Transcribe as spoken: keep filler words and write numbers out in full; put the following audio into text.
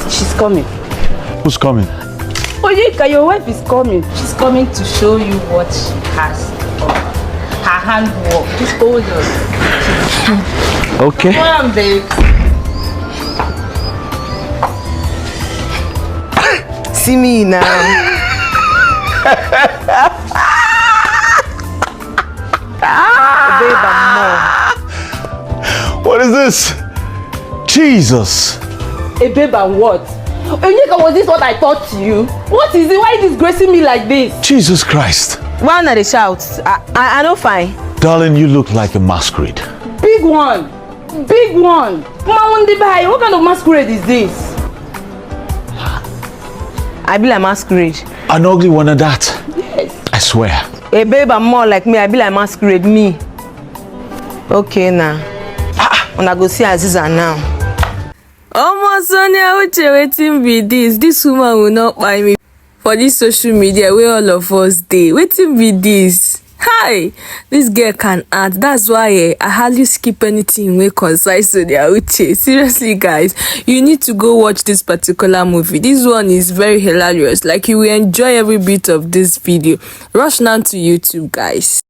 She's coming. Who's coming? Onyeka, your wife is coming. She's coming to show you what she has. Her handwork. Just hold on. Okay. Come on, babe. See me now. Babe, I'm more. What is this? Jesus. A babe and what? Onyeka, was this what I taught you? What is it? Why are you disgracing me like this? Jesus Christ. Why una dey shout? I, I, I no fine. Darling, you look like a masquerade. Big one. Big one. Mama, what kind of masquerade is this? I be like masquerade. An ugly one at that. Yes. I swear. A babe, I'm more like me. I be like masquerade. Me. Okay, now. Una go see Aziza now. Omo, Sonia Uche, wetin be this? This woman will not buy me for this social media where all of us dey. Wetin be this? Hi, this girl can act. That's why eh, I hardly skip anything wey concern Sonia Uche. Seriously, guys, you need to go watch this particular movie. This one is very hilarious. Like, you will enjoy every bit of this video. Rush now to YouTube, guys.